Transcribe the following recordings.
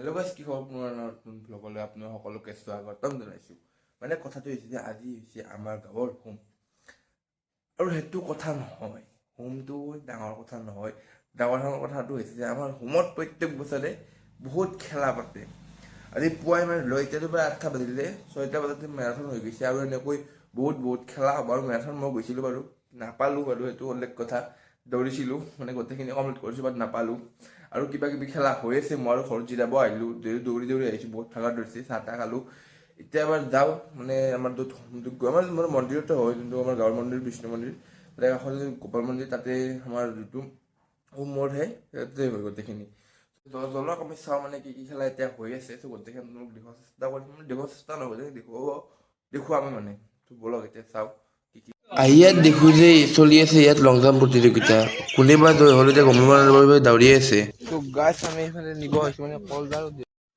Hello' গাইছ, কি খবৰ? পুনৰ নতুন ভ্লগলৈ আপোনাৰ সকলোকে স্বাগতম জনাইছোঁ। মানে কথাটো হৈছে যে আজি হৈছে আমাৰ গাঁৱৰ হোম। আৰু সেইটো কথা নহয়, হোমটো ডাঙৰ কথা নহয়। ডাঙৰ ডাঙৰ কথাটো হৈছে যে আমাৰ হোমত প্ৰত্যেক বছৰে বহুত খেলা পাতে। আজি পুৱাই মানে লৈ এতিয়াতো প্ৰায় 8টা বাজিলে, 6টা বজাতে মেৰাথন হৈ গৈছে। আৰু এনেকৈ বহুত বহুত খেলা হ'ব। আৰু মেৰাথন মই গৈছিলোঁ বাৰু, নাপালোঁ বাৰু, সেইটো বেলেগ কথা। দৌৰিছিলোঁ, মানে গোটেইখিনি কমপ্লিট কৰিছোঁ, বাট নাপালোঁ। আৰু কিবা কিবি খেলা হৈ আছে। মই আৰু ঘৰত জিৰাব আহিলোঁ, দৌৰি দৌৰি দৌৰি আহিছোঁ, বহুত ভাগৰ ধৰিছে, চাহ তাহ খালোঁ। এতিয়া এবাৰ যাওঁ, মানে আমাৰ য'ত হোমযজ্ঞ, আমাৰ মানে মন্দিৰতে হয়, যোনটো আমাৰ গাঁৱৰ মন্দিৰ, বিষ্ণু মন্দিৰ, তাতে কাষতে গোপাল মন্দিৰ, তাতে আমাৰ যিটো হোমৰ তাতে হয় গোটেইখিনি। জলক আমি চাওঁ মানে কি কি খেলা এতিয়া হৈ আছে। ত' গোটেইখিনি আপোনালোক দেখুওৱাৰ চেষ্টা কৰিম, মানে দেখুওৱাৰ চেষ্টা নহয়, গোটেইখিনি দেখুৱাব দেখুৱাম মানে। ত' ব'লক, এতিয়া চাওঁ কি কি। আহি ইয়াত দেখো যে চলি আছে ইয়াত লং জাম্প প্ৰতিযোগিতা। কোনে বা জয় হ'ল এতিয়া গম নাপাব, দৌৰিয়ে আছে। ত' গাইছ, আমি এইফালে নিব আহিছোঁ মানে কলডাল।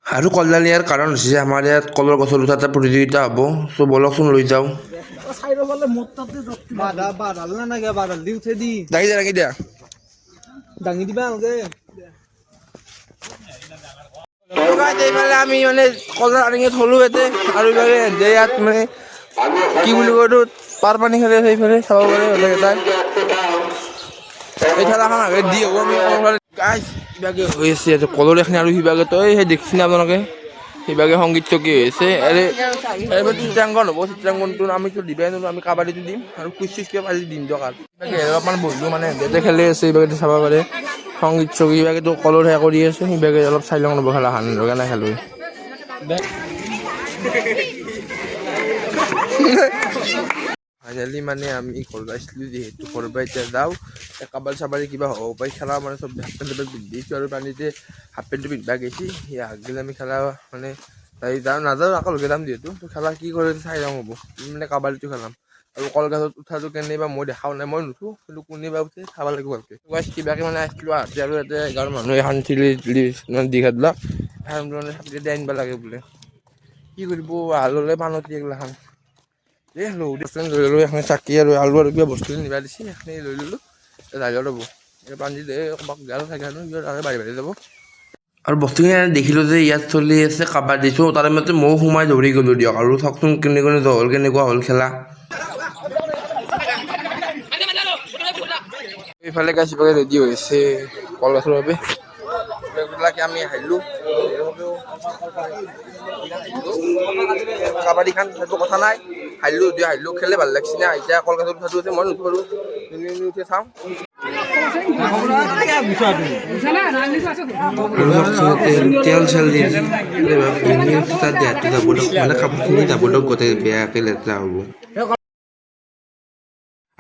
আৰু কলডাল নিয়াৰ কাৰণ হৈছে যে আমাৰ ইয়াত কলৰ গছত উঠা এটা প্ৰতিযোগিতা হ'ব। চ' ব'লকচোন, লৈ যাওঁ। বাধা বাধাল না নাগে, বাধাল দি উঠে দি। দাঙি দিয়া, দাঙি দিয়া। দাঙি দিবা নালগে। ত' গাইছ, এইফালে আমি মানে কলডাল আনি কিনে থলো ইয়াতে। আৰু এইফালে যে ইয়াত মানে কি বুলি কয় এইটো, পাৰ পানী খেলে, সেইফালে চাব পাৰে গোটেইকেইটাই। এই ঠেলাখন আগে দি হ'ব। আমি গাইছ, কিবাকে হৈ আছে ইয়াতে কলৰ এখিনি। আৰু সিভাগে তই সেই দেখিছেনে আপোনালোকে? সিভাগে সংগীত চকী হৈ আছে। আৰে এইবাৰ চিত্ৰাংকন হ'ব। চিত্ৰাংকনটো আমিতো দিবাই নোৱাৰো, আমি কাবাডীটো দিম আৰু কুইজ চুইজ কিবা পাৰিলে দিম দিয়ক। আৰু সিভাগে অলপমান বহিলোঁ, মানে ইয়াতে খেলি আছে। এইভাগে চাব পাৰে সংগীত চকী। সিভাগেতো কলৰ সেয়া কৰি আছে। সিভাগে অলপ চাই লওঁ ৰ'ব, খেলা হান কেনে খেলো। ফাইনেলি মানে আমি ঘৰত আহিছিলোঁ যিহেতু, ঘৰৰ পৰা এতিয়া যাওঁ। কাবাডী চাবাডী কিবা হ'ব পাৰে খেলা, মানে চব হাফ পেণ্ট চাফ পিন্ধি দিছোঁ আৰু পানীতে হাফ পেণ্টটো পিন্ধিব গৈছি। সি আগিলে আমি খেলা মানে তাই যাওঁ নাযাওঁ, একেলগে যাম যিহেতু। তো খেলা কি কৰে চাই যাওঁ হ'ব। মানে কাবাডীটো খেলাম আৰু কলগছত উঠাটো কেনেবা মই দেখাও নাই। মই নুঠো, কিন্তু কোনেবা উঠে চাব লাগিব ভালকে। কিবাকে মানে আহিছিলোঁ। আহোঁতে আৰু ইয়াতে গাঁৱৰ মানুহে এখন চিলি মানে দীঘাবিলাক মানে চাপৰি আনিব লাগে বোলে। কি কৰিব, হাললে পানত এইগিলাখান এই লৌ লৈ ল'লোঁ। এখন চাকি আৰু আলু আৰু কিবা বস্তু নিবা দিছে, সেইখিনি লৈ ল'লোঁ। যাই ৰ'ব, এই পানী এই ক'ৰবাত গেল থাকে আৰু বাঢ়ি বাঢ়ি যাব। আৰু বস্তুখিনি আনি দেখিলোঁ যে ইয়াত চলি আছে কাবাডী। চ' তাৰে মাজতে ময়ো সোমাই দৌৰি গ'লোঁ দিয়ক। আৰু চাওকচোন কেনে কেনে হ'ল, কেনেকুৱা হ'ল খেলা। এইফালে গাছ ইভাগে ৰেডি হৈছে কলগছৰ বাবে। এইবিলাকে আমি আহিলোঁ কাবাডীখন, সেইটো কথা নাই। হাৰিলোঁ যদিও হাৰিলোঁ, খেলে ভাল লাগছে না। এতিয়া কলগছত উঠাটো আছে, মই নুঠো আৰু উঠি চাওঁ। আৰু চাওকচোন ইয়াতে তেল চেল দি তাত দেহাটো যাব দিয়ক, মানে কাপোৰখিনি যাব দিয়ক, গোটেই বেয়াকৈ লেতেৰা হ'ব।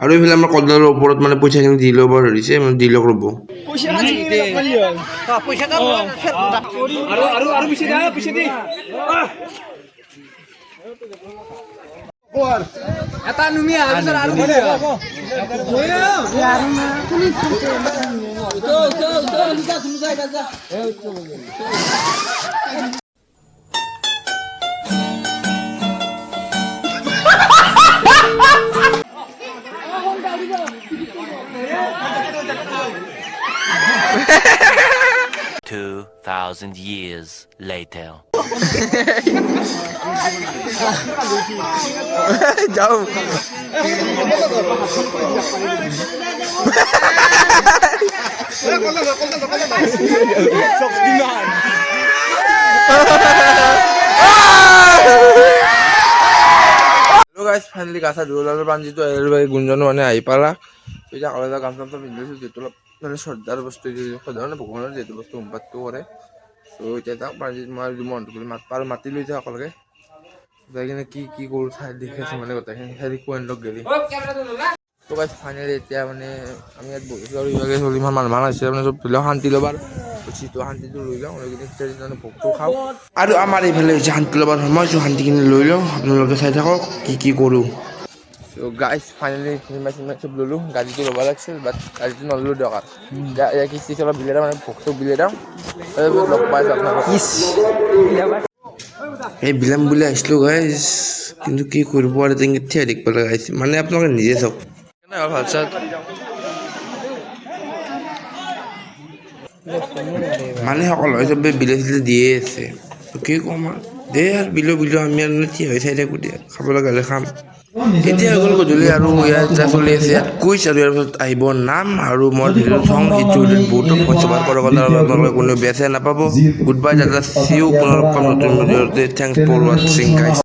আৰু এইফালে আমাৰ কলডালৰ ওপৰত মানে পইচাখিনি দি ল'ব ধৰিছে, মানে দি লওক ৰ'ব। Two thousand years later. যাওঁ। হেল্ল' গাইজ, ফাইনেলি গা চা ধুই ওলালোঁ। প্ৰাঞ্জিতো আহিল, গুঞ্জনো মানে আহি পালা। এতিয়া কলেজৰ গামচা চামচা পিন্ধি লৈছোঁ, যিহেতু অলপ মানে শ্ৰদ্ধাৰ বস্তু, শ্ৰদ্ধা মানে ভগৱানৰ যিহেতু বস্তু হোমপাতটো কৰে। ত' এতিয়া যাওঁ। প্ৰাঞ্জিত, মই মনটো বুলি মাত পালোঁ, মাতি লৈ যাওঁ একেলগে। যাই কিনে কি কি কৰোঁ চাই দেখি আছোঁ, মানে গোটেইখিনি চাই দেখো লগ গেলি। ত' গাইজ, ফাইনেলি এতিয়া মানে আমি ইয়াত বহিছোঁ আৰু ইভাগে চলি ইমান মানুহ মানুহ আছে, মানে চব ধৰি লওক শান্তি ল'বাৰ যিটো শান্তিটো লৈ লওঁ, লৈ কিনে তেতিয়া ভোগটো খাওঁ। আৰু আমাৰ এইফালে হৈছে শান্তি ল'বৰ সময়। চ' শান্তিখিনি লৈ লওঁ, আপোনালোকে চাই থাকক কি কি কৰোঁ। চ' গাইজ, ফাইনেলি চিনেমা চিনেমা চব ল'লোঁ। গাড়ীটো ল'ব লাগিছিল, বাট গাড়ীটো নল'লোঁ দিয়ক। আৰু কিস্তি অলপ বিলাই দিওঁ, মানে ভোগ চোগ বিলাই দিওঁ, তাৰপিছত লগ পাই আছোঁ আপোনালোকক। এই বিলাম বুলি আহিছিলোঁ গাইজ, কিন্তু কি কৰিব আৰু তেনেকৈ থিয় থাকিব লগা হৈছে। মানে আপোনালোকে নিজে চাওক। কেনে হ'ল ভাত চাত? মানে সকলোৱে চবে বিলে চিলে দিয়ে আছে। কি ক'ম আৰু, দে আৰু বিলো বিলো, আমি আৰু থিয় হৈ চাই থাকোঁ। দে, খাব লগা হ'লে খাম। এতিয়া হৈ গ'ল গধূলি আৰু ইয়াত এতিয়া চলি আছে ইয়াত কুইজ আৰু ইয়াৰ পিছত আহিব নাম আৰু মই ভিডিঅ' চাওঁ। এইটো ভিডিঅ'ত বহুতো ভইচ অভাৰ কৰা গ'ল আৰু আপোনালোকে কোনেও বেয়া চেয়া নাপাব। গুড বাই দাদা, চি ইউ, পুনৰ লগ পাম নতুন ভিডিঅ'তে। Thanks for watching, guys.